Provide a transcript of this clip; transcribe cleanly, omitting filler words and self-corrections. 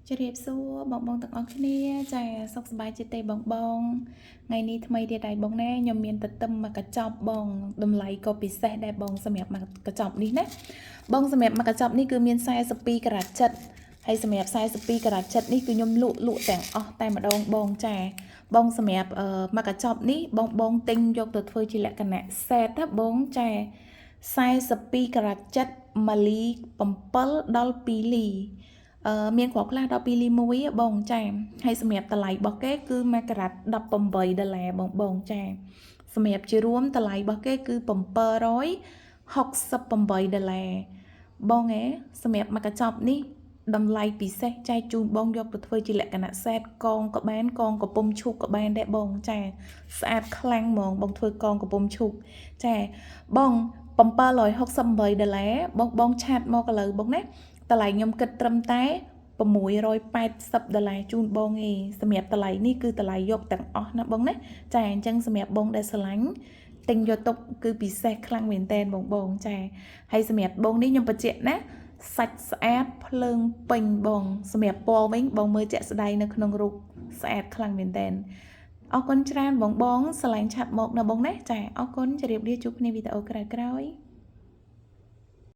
ជម្រាបសួរបងបងទាំងអស់គ្នាចាសុខសប្បាយចិត្តទេបងបងថ្ងៃនេះថ្មីទៀតហើយបងណាខ្ញុំមានទទឹមមកកញ្ចប់បងតម្លៃក៏ពិសេសដែរបងសម្រាប់មកកញ្ចប់នេះណាបងសម្រាប់មកកញ្ចប់នេះគឺមាន42ក្រាតចិត្តហើយសម្រាប់42ក្រាតចិត្តនេះគឺខ្ញុំលក់លក់ទាំងអស់តែម្ដងបងចាបងសម្រាប់មកកញ្ចប់នេះបងបងទិញយកទៅធ្វើជាលក្ខណៈ set ណាបងចា42ក្រាតចិត្ត1លី7ដល់2លី អឺមានគ្រាប់ខ្លះដល់2លី1បងចាហើយសម្រាប់តម្លៃរបស់គេគឺ1ការ៉ាត់18ដុល្លារបងបងចាសម្រាប់ជារួមតម្លៃរបស់គេគឺ768ដុល្លារបងឯសម្រាប់មកកញ្ចប់នេះតម្លៃពិសេសចែកជូនបងយកទៅធ្វើជាលក្ខណៈ set កងក៏បានកងកំពុំឈូកក៏បានដែរបងចាស្អាតខ្លាំងហ្មងបងធ្វើកងកំពុំឈូកចាបង768ដុល្លារបងបង chat មកឥឡូវបងណាតម្លៃខ្ញុំគិតត្រឹមតែ680ដុល្លារជូនបងឯងសម្រាប់តម្លៃនេះគឺតម្លៃយកទាំងអស់ណាបងណាចាអញ្ចឹងសម្រាប់បងដែលស្រឡាញ់ទិញយកទុកគឺពិសេសខ្លាំងមែនតែនបងបងចាហើយសម្រាប់បងនេះខ្ញុំបញ្ជាក់ណាសាច់ស្អាតភ្លើងពេញបងសម្រាប់ពណ៌វិញបងមើលជាក់ស្ដែងនៅក្នុងរូបស្អាតខ្លាំងមែនតែនអរគុណច្រើនបងបងស្រឡាញ់ chat មកណាបងណាចាអរគុណជម្រាបលាជួបគ្នាវីដេអូក្រោយៗ។